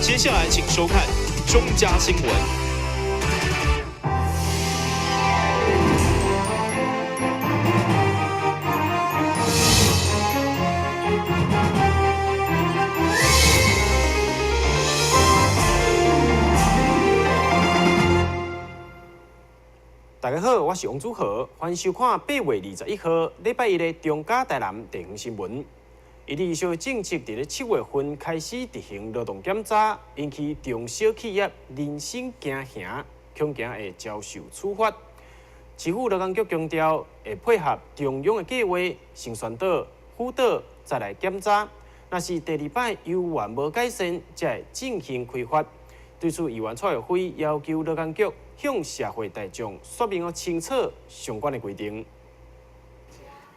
接下來請收看中嘉新聞。大家好，我是王祖豪，歡迎收看8月21號禮拜一的中嘉台南地方新聞。一例一休政策佇咧7月份開始執行勞動檢查，引起中小企業人心驚惶，恐驚會遭受處罰。市府勞工局強調，會配合中央的計劃，先宣導、輔導，再來檢查。若是第二擺猶原無改善，才會進行開罰。對此，議員蔡育輝要求勞工局向社會大眾說明清楚相關的規定。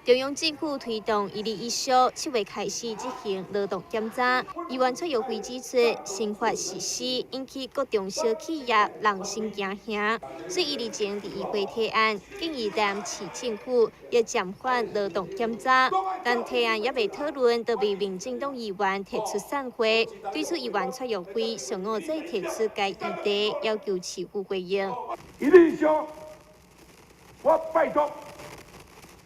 中央政府推動一例一休，7月開始執行勞動檢查。議員蔡育輝指出，新法實施引起各中小企業人心驚惶，所以伊日前佇議會提案，建議台南市政府欲暫緩勞動檢查。但提案猶未討論，就被民進黨議員提出散會。對此，議員蔡育輝上午再提出該議題，要求市府回應。一例一休，我拜託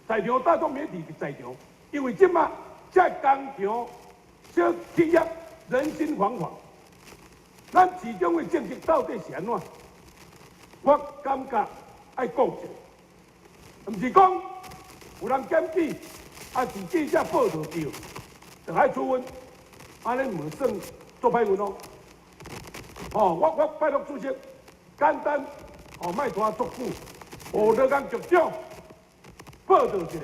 在場大眾媒體在場，因為這馬這工廠小企業人心惶惶，咱市長的政策到底是按怎？我感覺愛講一下，毋是講有人檢舉，抑是記者報道著，就愛處分，按呢毋算做歹運哦。哦，我拜託主席，簡單哦，莫拖足久，予勞工局長報道一下。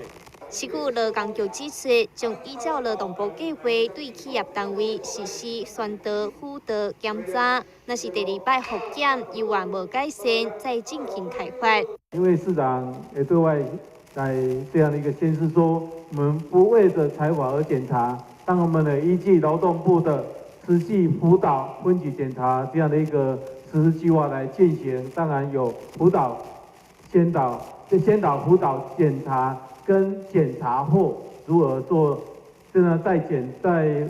市府勞工局指出，將依照勞動部計劃對企業單位實施宣導、輔導、檢查。若是第二擺復檢猶原無改善，再進行開罰。因為市長也對外來這樣的一個宣示說，我們不為著裁罰而檢查，當我們呢依據勞動部的實際輔導分級檢查這樣的一個實施計劃來進行，當然有輔導、先導、先導輔導檢查跟檢查後如何做，這樣再檢再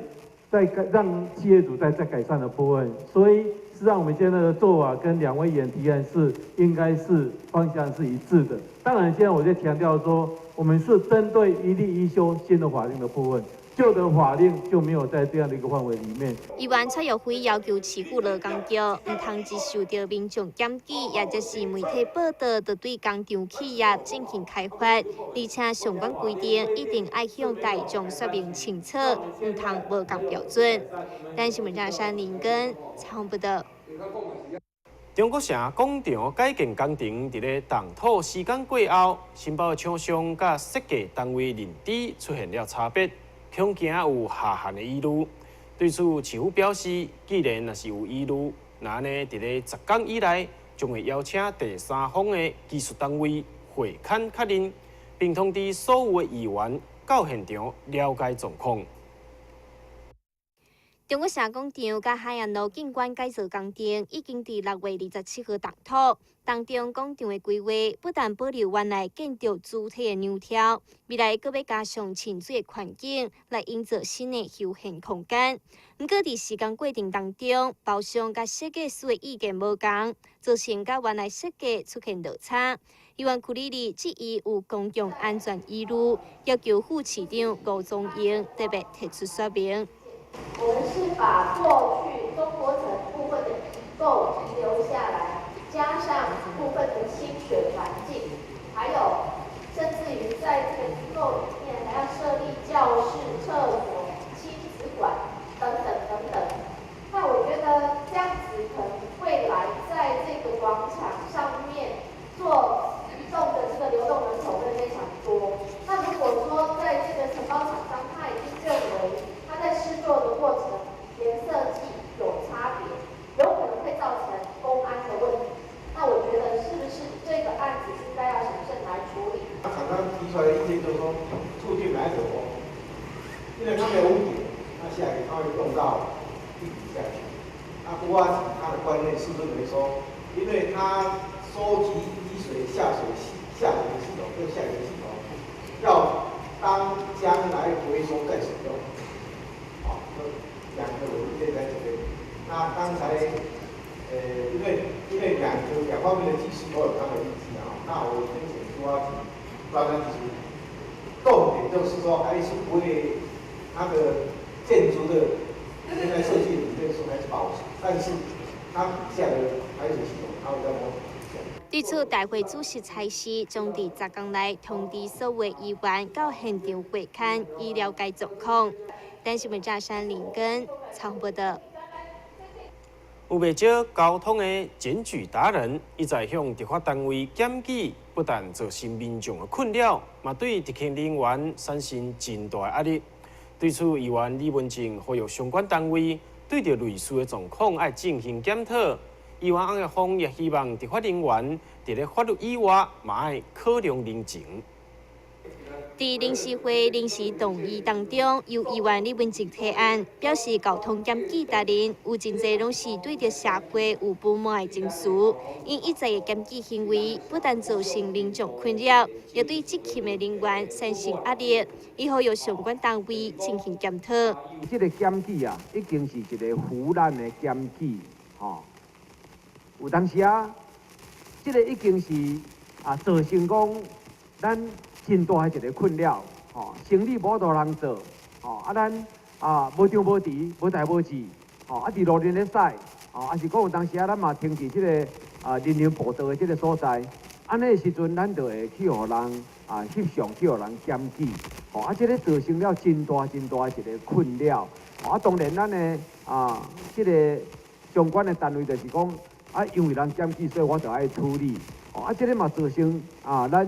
再改讓企業主再改善的部分，所以實際上我們現在的做法跟兩位議員提案是應該是方向是一致的。當然，現在我就強調說，我們是針對一例一休新的法令的部分。舊的法令就沒有在這樣的一個範圍裡面。議員蔡育輝要求市府勞工局，毋通只受著民眾檢舉，抑者是媒體報道，就對工廠企業進行開罰，而且相關規定一定愛向大眾說明清楚，毋通無仝標準。台新聞張山林根採訪報導。中國城廣場改建工程佇咧動土時間過後，承包廠商佮設計單位認知出現了差別，恐驚有下限的疑慮。對此，市府表示，既然若是有疑慮，那按呢佇咧10工以內，將會邀請第三方的技術單位會勘確認，並通知所有的議員到現場了解狀況。中國城廣場佮海岸路景觀改造工程已經佇6月27號動土。當中廣場的規劃不但保留原來建築主體的樣貌，未來閣欲加上親水的環境，來營造新的休閒空間。毋過佇施工過程當中，包商佮設計師的意見無仝，造成佮原來設計出現落差。議員邱莉莉質疑有公共安全疑慮，要求副市長吳宗英特別提出說明。我們是把過去中國城部分的遺構遺留下來，加上部分的清水環境，還有甚至於在這個遺構裡面還要設立教室、廁所、親子館等等等等。那我覺得這樣子可能未來在這個廣場上面做移動的這個流動人口會非常多。那如果說在這個承包廠商他已經認為他在施作的過程顏色劑有差別，有可能會造成工安的問題。那我覺得是不是這個案子應該要審慎來處理？廠商提出來的意見就是說，促進來流風，因為它沒有屋頂，那下雨它會動到地底下去。那不過他的觀念是認為說，因為它收集雨水下水下水的系統跟下雨的系統，要當將來回收再使用。好，兩個我意見在這邊。那當剛才，因為兩方面的技師都有他的意見啊。那我先請朱阿吉專案技術，重點就是說，還是不會那個建築的現在設計裡面是還是保持，但是它底下的排水系統，它會再模擬。對此，大會主席蔡司將佇10工內通知所有議員到現場會勘，以了解狀況。台視新聞炸山林根採訪報道。有袂少交通的檢舉達人，一再向執法單位檢舉，不但造成民眾的困擾，嘛對執勤人員產生真大的壓力。對此，議員李文靜呼籲相關單位對著類似的狀況愛進行檢討。議員翁岳峰也希望執法人員佇咧法律以外，嘛愛考量人情。佇臨時會臨時動議當中，由議員李文靜提案，表示交通檢舉達人有真濟攏是對著社會有不滿的情緒，𪜶一再的檢舉行為，不但造成民眾困擾，也對執勤的人員產生壓力。伊呼籲相關單位進行檢討。這個檢舉啊，已經是一個胡濫的檢舉，吼。有當時啊，這個已經是啊造成講咱真大的一個困擾，吼，生意無法度通做，吼，啊咱啊無張無遲，無代無誌，吼，啊佇路面咧駛，吼，啊是講有當時啊咱嘛停佇這個啊人行步道的這個所在，按呢時陣咱就會去予人啊翕相，去予人檢舉，吼，啊這個造成了真大真大的一個困擾，啊當然咱的啊這個相關的單位就是講。啊，因為人檢舉，所以我就愛處理。哦，啊，這個嘛造成啊，咱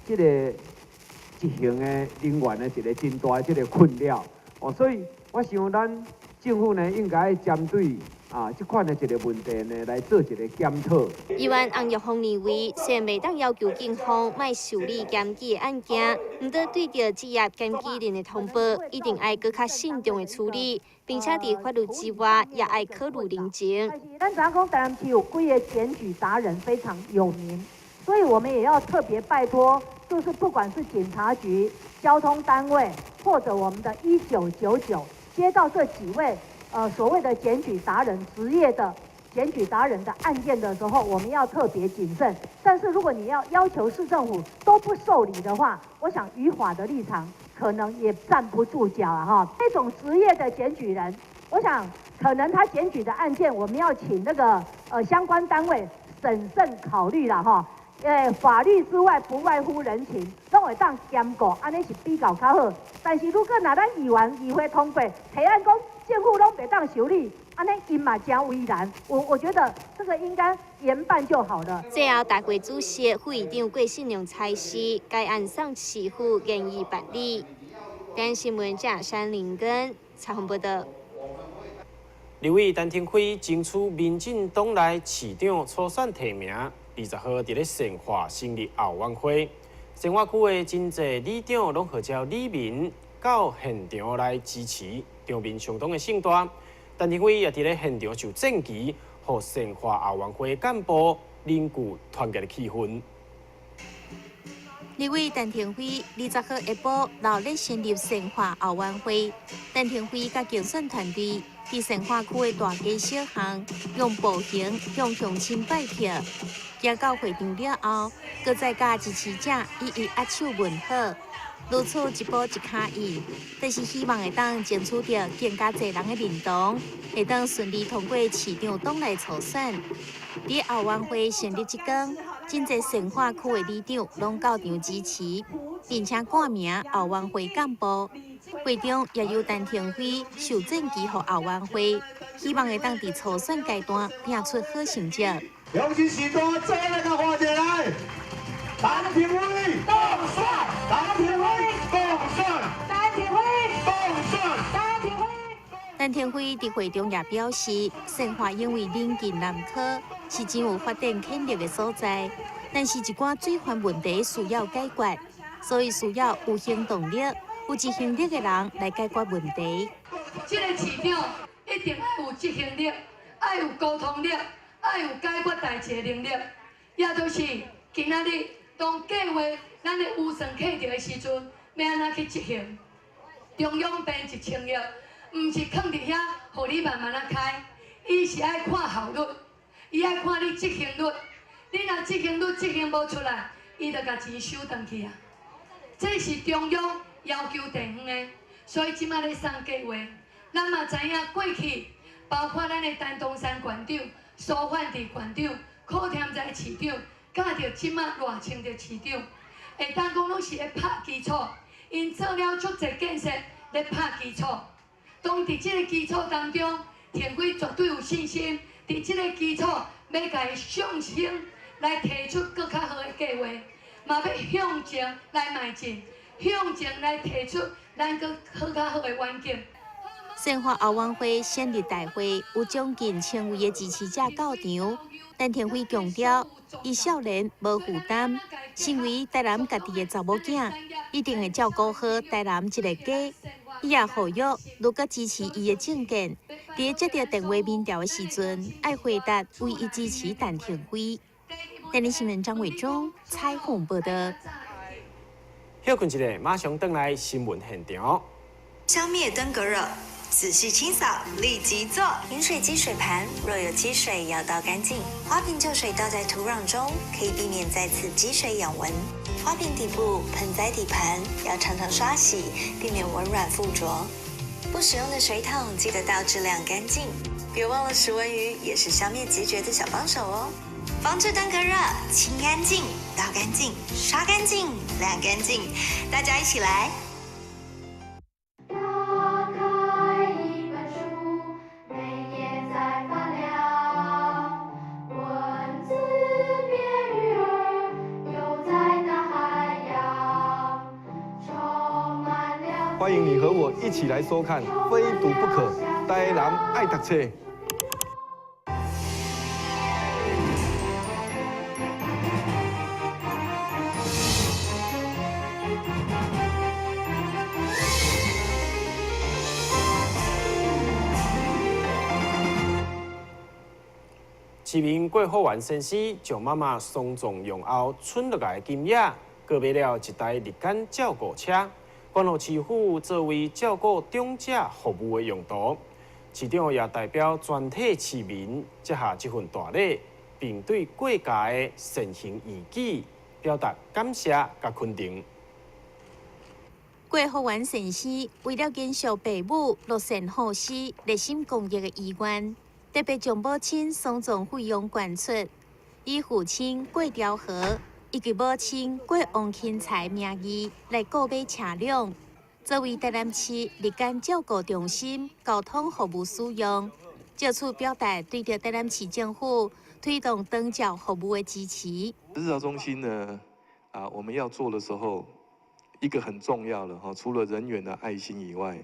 這個執行的人員的一個真大的這個困擾。哦，所以我想咱政府呢，應該針對啊這款的一個問題呢，來做一個檢討。議員翁岳峰認為，雖然袂當要求警方莫受理檢舉的案件，毋過對著職業檢舉人的通報，一定愛閣較慎重的處理，並且佇法律之外，也愛考慮人情。咱知影講台南市有幾个檢舉達人非常有名，所以我們也要特別拜託，就是不管是警察局、交通單位，或者我們的1999，接到這幾位所謂的檢舉達人職業的檢舉達人的案件的時候，我們要特別謹慎。但是如果你要要求市政府都不受理的話，我想於法的立場可能也站不住腳啊！哈，這種職業的檢舉人，我想可能他檢舉的案件，我們要請那個相關單位審慎考慮啦！哈，法律之外不外乎人情，攏會當兼顧，按呢是比較較好。但是如果若咱議員議會通過提案講政府攏袂當受理，按呢𪜶嘛誠為難。我覺得這個應該嚴辦就好了。最後，大會主席副議長郭信良裁示，該案送市府研議辦理。台視新聞記者林根採訪報道。立委陳亭妃爭取民進黨內市長初選提名，20號佇咧善化成立後援會。善化區的真濟里長攏號召里民到現場來支持，場面相當的盛大。陳亭妃也佇咧現場授戰旗，予善化後援會幹部凝聚團結的氣氛。立委陳亭妃20號下晡鬧熱成立善化後援會，陳亭妃佮競選團隊佇善化區的大街小巷，用步行向鄉親拜票。行到會場了後，閣再佮支持者一一握手問好，如此一步一跤印，就是希望會當爭取著更加濟人的認同，會當順利通過市長黨內初選。佇後援會成立這工，真濟善化區的里長攏到場支持，並且掛名後援會幹部。會中也由陳亭妃授戰旗予後援會，希望會當佇初選階段拼出好成績。勇氣時代，做來共喊一下來，陳亭妃當選，陳亭妃當選，陳亭妃當選，陳亭妃。陳亭妃佇會中也表示，善化因為鄰近南科，是真有發展潛力的所在，但是一寡水環問題需要解決，所以需要有行動力、有執行力的人來解決問題。這个市長一定愛有執行力，愛有溝通力，愛有解決代誌的能力，也就是今仔日當計畫咱的預算計著的時陣，欲按怎去執行？中央編1000億，毋是囥佇遐，予你慢慢仔開，伊是愛看效率，伊愛看你執行率。你若執行率執行無出來，伊就共錢收轉去啊。這是中央要求地方的，所以這馬咧送計畫。咱嘛知影過去，包括咱的陳東山縣長、蘇煥智縣長、柯添財市長，佮著這馬賴清德市長，會當講攏是咧拍基礎，𪜶做了足濟建設咧拍基礎。當佇這個基礎當中，廷輝絕對有信心，佇這個基礎欲共伊上升，來提出閣較好的計畫，嘛欲向前來邁進，向前來提出咱閣好較好的遠景。善化後援會成立大會，有將近1000位的支持者到場。陳廷輝強調，伊少年無負擔，身為台南家己的查某囝，一定會照顧好台南這个家。伊也呼籲，如果支持伊的政見，佇接著電話民調的時陣，愛回答唯一支持陳廷輝。電視新聞張偉忠採訪報導。歇睏一下，馬上轉來新聞現場。消滅登革熱，仔細清掃，立即做。飲水機水盤若有積水，要倒乾淨。花瓶舊水倒在土壤中，可以避免再次積水養蚊。花瓶底部、盆栽底盤要常常刷洗，避免蚊卵附著。不使用的水桶記得倒置晾乾淨。別忘了食蚊魚也是消滅孑孓的小幫手哦。防治登革熱，清乾淨，倒乾淨，刷乾淨，晾乾淨，大家一起來。打開一本書，每頁在發亮，文字變魚兒，游在大海洋，充滿了。歡迎你和我一起來收看《非讀不可》，台南愛讀冊。市民郭福元先生將媽媽喪葬用後存落來的金額，購買了一台日間照顧車，捐予市府作為照顧長者服務的用途。市長也代表全體市民接下這份大禮，並對郭家的善行義舉表達感謝佮肯定。郭福元先生為了延續爸母樂善好施、熱心公益的遺願，特別將母親喪葬費用捐出，以父親郭朝和以及母親郭王钦才名義來購買車輛，作為台南市日間照顧中心交通服務使用，藉此表達對著台南市政府推動長照服務的支持。日照中心呢，我們要做的時候，一個很重要的哈，除了人員的愛心以外，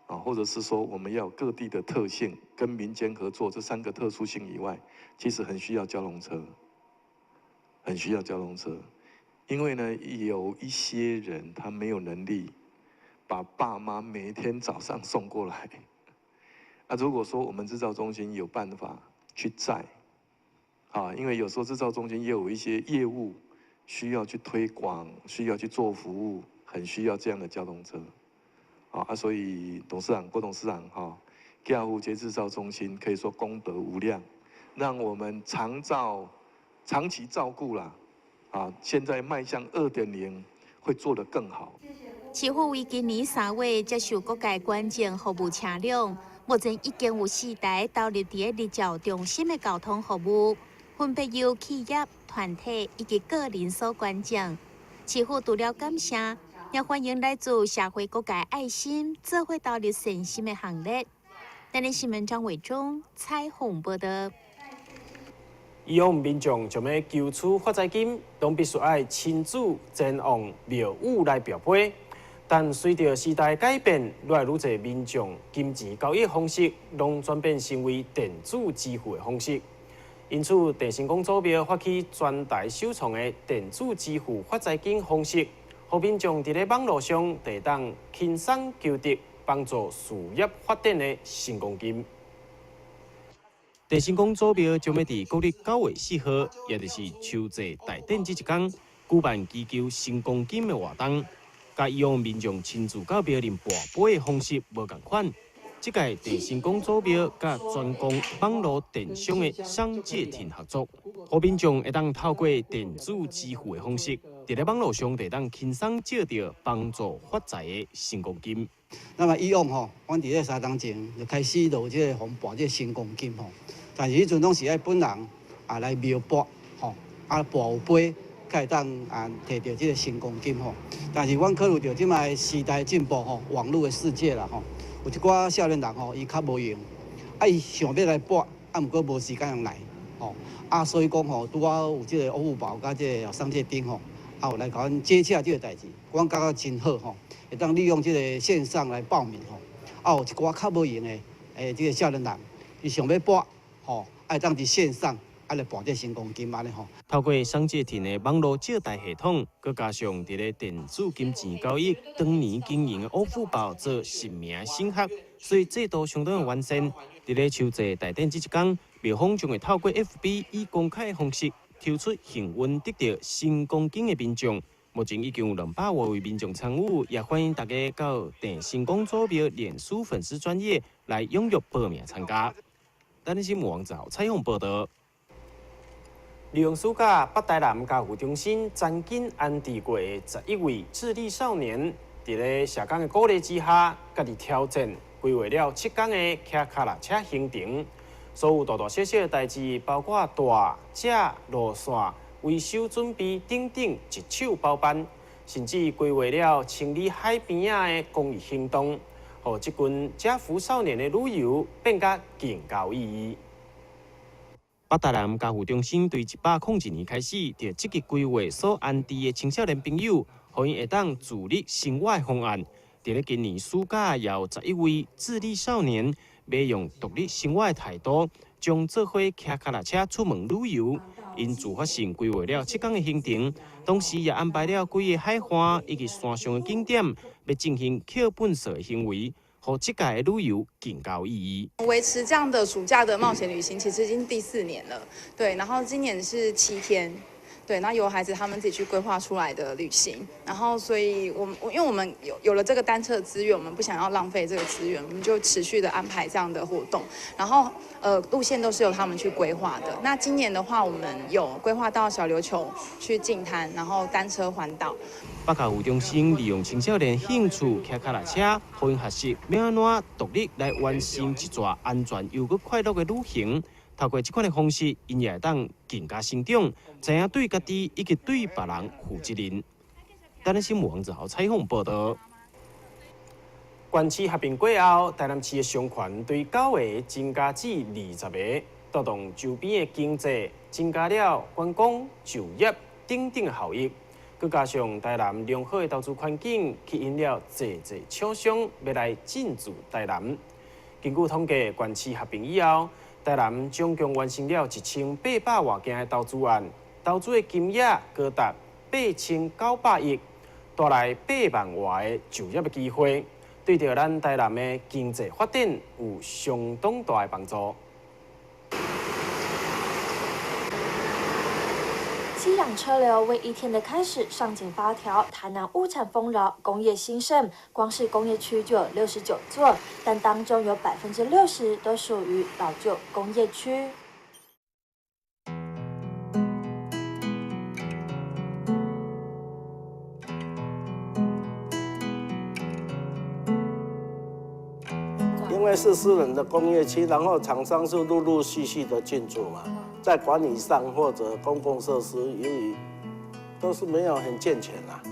或者是說我們要各地的特性跟民間合作這三個特殊性以外，其實很需要交通車，很需要交通車，因為呢，有一些人他沒有能力把爸媽每天早上送過來。如果說我們日照中心有辦法去載，因為有時候日照中心也有一些業務需要去推廣，需要去做服務，很需要這樣的交通車。所以董事長郭董事長哈，嘉湖街日照中心可以說功德無量，讓我們長期照顧啦，現在邁向2.0會做得更好。市府為今年3月接受各界捐贈服務車輛，目前已經有4台投入佇个日照中心的交通服務，分別由企業、團體以及個人所捐贈。市府除了感謝，也歡迎來自社會各界愛心，做伙投入善心的行列。台南新聞張偉忠採訪報導。以往民眾想欲求取發財金，攏必須愛親自前往廟宇來跋杯。但隨著時代改變，愈來愈濟民眾金錢交易方式攏轉變成為電子支付的方式。因此，鄭成功祖廟發起全台首創的電子支付發財金方式，予民眾佇咧網路上就會當輕鬆求得幫助事業發展的成功金。鄭成功祖廟將欲佇國曆9月4號，也就是秋祭大典這一天，舉辦祈求成功金的活動。佮以往民眾親自到廟裡跋杯的方式無仝款。這屆鄭成功祖廟佮專攻網路電商的商借亭合作，予民眾會當透過電子支付的方式，佇咧網路上就會當輕鬆借著幫助發財的成功金。那麼以往吼，阮佇咧3冬前就開始落這個予撥這個成功金吼，但是彼陣攏是愛本人啊來描撥吼，啊撥有杯才會當啊摕著這個成功金吼。但是阮考慮著這擺時代進步吼，網路的世界啦吼，有一寡少年人吼，伊較無閒，啊伊想欲來撥，啊毋過無時間來吼，啊所以講吼，拄仔有這個歐富寶佮這個商借亭吼，啊有來共阮接洽這個代誌，阮感覺真好吼。會當利用這個線上來報名吼，啊有一寡較無閒的這個少年人，伊想欲撥吼，會當佇線上啊來撥這成功金按呢吼。透過商借亭的網路借貸系統，閣加上佇咧電子金錢交易長年經營的歐富寶做實名審核，所以制度相當的完善。佇咧秋祭大典這一工，廟方將會透過 FB 以公開的方式抽出幸運得著成功金的民眾。目前已經有200多位民眾參與，也歡迎大家到鄭成功祖廟臉書粉絲專頁來踴躍報名參加。台南新聞網站採訪報導。利用暑假，北台南家扶中心曾經安置過的11位智力少年，佇咧社工的鼓勵之下，家己挑戰規劃了7天的騎腳踏車行程。所有大大小小的代誌，包括帶、食、路線、維修準備等等，一手包辦，甚至規劃了清理海邊仔的公益行動，予這群家扶少年的旅遊變甲更加有意義。北台南家扶中心對101年開始，就積極規劃所安置的青少年朋友，予𪜶會當自立生活的方案。佇咧今年暑假，也有11位智力少年，欲用獨立生活的態度，將做伙騎腳踏車出門旅遊。𪜶自發性規劃了7天的行程，同時也安排了幾个海岸以及山上的景點，欲進行抾糞掃的行為，予這屆的旅遊更加有意義。維持這樣的暑假的冒險旅行，其實已經第4年了。對，然後今年是7天。對，那由孩子他們自己去規劃出來的旅行，然後所以我們因為我們有了這個單車資源，我們不想要浪費這個資源，我們就持續的安排這樣的活動，然後路線都是由他們去規劃的。那今年的話，我們有規劃到小琉球去淨灘，然後單車環島。北家扶中心利用青少年興趣騎腳踏車，予𪜶學習欲按怎獨立來完成一逝安全又閣快樂的旅行。透過這款的方式，𪜶也會當更加成長，知影對家己以及對別人負責任。台南新聞王子豪採訪報導。縣市合併過後，台南市的商圈對9个增加至20个，帶動周邊的經濟，增加了觀光、就業等等的效益。閣加上台南良好的投資環境，吸引了濟濟廠商欲來進駐台南。根據統計，縣市合併以後，台南總共完成了1800外件的投資案，投資的金額高達8900億，帶來8萬外个就業的機會，對著咱台南的經濟發展有相當大的幫助。熙攘車流為一天的開始上緊發條。台南物產豐饒，工業興盛，光是工業區就有69座，但當中有60%都屬於老舊工業區。因為是私人的工業區，然後廠商是陸陸續續的進駐嘛。在管理上或者公共設施，由於都是沒有很健全啦。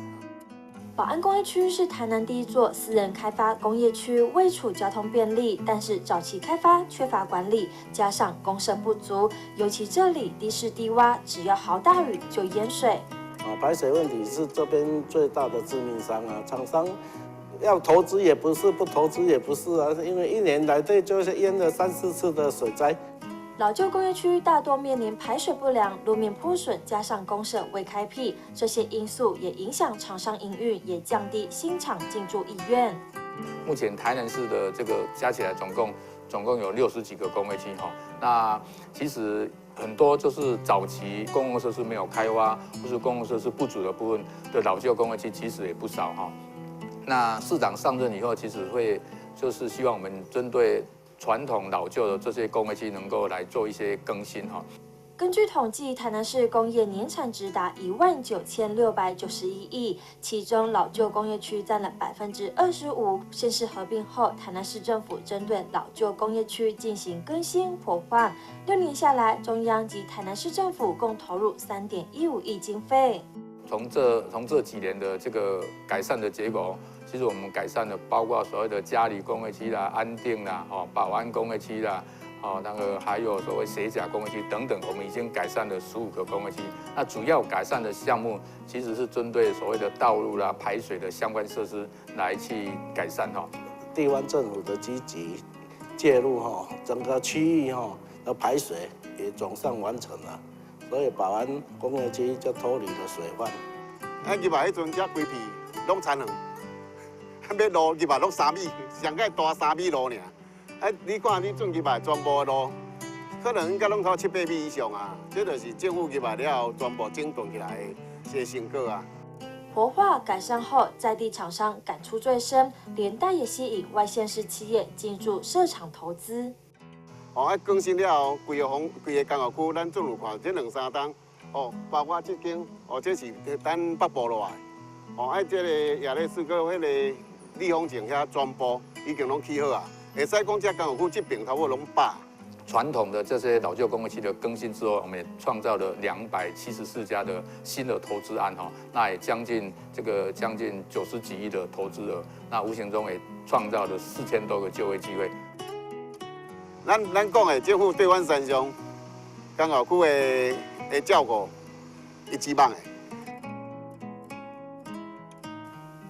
保安工業區是台南第一座私人開發工業區，位處交通便利，但是早期開發缺乏管理，加上公設不足，尤其這裡地勢低洼，只要豪大雨就淹水。啊，排水問題是這邊最大的致命傷啊！廠商要投資也不是，不投資也不是啊，因為一年來這就是淹了3、4次的水災。老舊工業區大多面臨排水不良、路面破損，加上公設未開闢，這些因素也影響廠商營運，也降低新廠進駐意願。目前台南市的這個加起來總共有60幾個工業區哈。那其實很多就是早期公共設施沒有開發，或是公共設施不足的部分的老舊工業區，其實也不少哈。那市長上任以後，其實會就是希望我們針對傳統老舊的這些工業區，能夠來做一些更新哈。根據統計，台南市工業年產值達19,691億，其中老舊工業區佔了25%。縣市合併後，台南市政府針對老舊工業區進行更新活化，6年下來，中央及台南市政府共投入3.15億經費。從這幾年的這個改善的結果，其實我們改善了包括所謂的嘉里工業區啦、安定啦、哦保安工業區啦。哦，那個還有所謂卸甲工業區等等，我們已經改善了15個工業區。那主要改善的項目其實是針對所謂的道路啦、排水的相關設施來去改善哈。地方政府的積極介入哈，整個區域哈的排水也總算完成了，所以保安工業區就脫離了水患。啊，入來彼陣，這規片攏田園，欲路入來攏三米，上蓋大三米路爾。啊！你看你進入來全部的路，可能應該攏超七八米以上啊。這就是政府入來了後，全部整頓起來的一個成果啊。活化改善後，在地廠商感觸最深，連帶也吸引外縣市企業進駐設廠投資。哦，啊，更新了後，規個風，規個工業區，咱總有看這兩三棟，哦，包括這間，哦，這是咱北部落來，哦，啊，這個亞力士閣彼個立豐前遐全部已經攏起好啊。會使講，這工業區這邊差不多攏飽。傳統的這些老舊工業區的更新之後，我們也創造了274家的新的投資案哈，那也將近這個將近90幾億的投資額，那無形中也創造了4000多個就業機會。咱講的政府對阮山上工業區的照顧，一級棒的。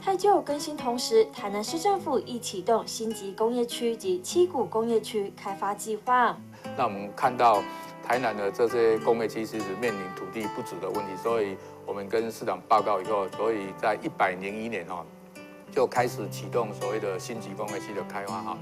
汰舊更新同時，台南市政府亦啟動辛集工業區及七股工業區開發計劃。那我們看到台南的這些工業區其實面臨土地不足的問題，所以我們跟市長報告以後，所以在101年哦，就開始啟動所謂的辛集工業區的開發哈。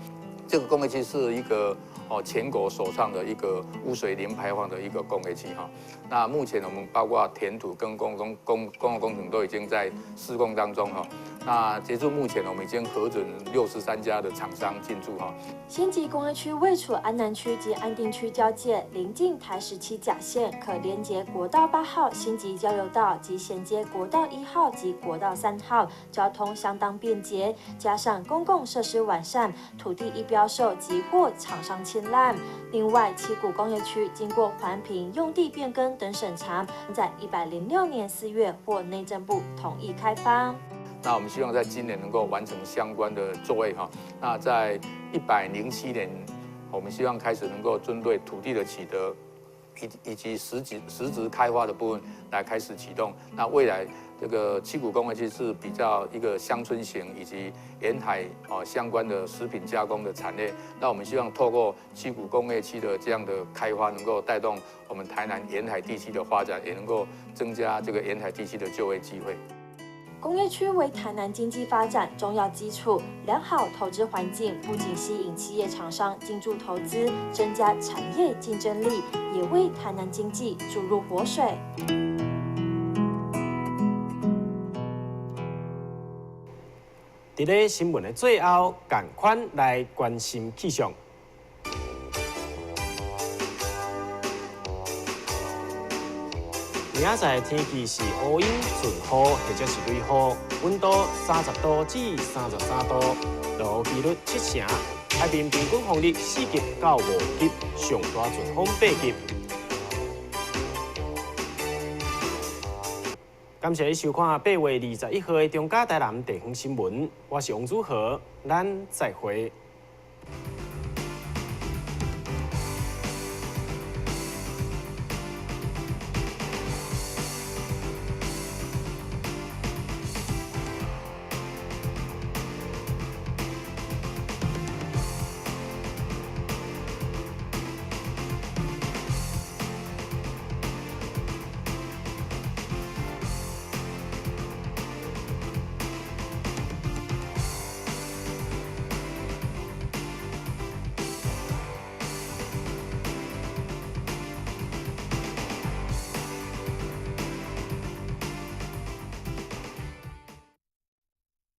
這個工業區是一個哦全國首創的一個污水零排放的一個工業區哈。那目前我們包括填土跟公共工程都已經在施工當中哈。那截至目前，我們已經核准63家的廠商進駐哈。辛集工業區位處安南區及安定區交界，鄰近台17甲線，可連接國道8號辛集交流道及銜接國道1號及國道3號，交通相當便捷。加上公共設施完善，土地一標售即獲廠商青睞。另外，七股工業區經過環評、用地變更等審查，在106年4月獲內政部同意開發。那我們希望在今年能夠完成相關的作業哈。那在107年，我們希望開始能夠針對土地的取得，以及實質開發的部分來開始啟動。那未來這個七股工業區是比較一個鄉村型以及沿海哦相關的食品加工的產業。那我們希望透過七股工業區的這樣的開發，能夠帶動我們台南沿海地區的發展，也能夠增加這個沿海地區的就業機會。工業區為台南經濟發展重要基礎，良好投資環境不僅吸引企業廠商進駐投資，增加產業競爭力，也為台南經濟注入活水。佇咧新聞的最後，仝款來關心氣象。明仔載天氣是烏雲陣雨或者是雷雨，溫度30度至33度，落雨幾率7成，海面平均風力4級到5級，上大陣風8級。感謝你收看8月21號的中嘉台南地方新聞，我是王祖豪，咱再會。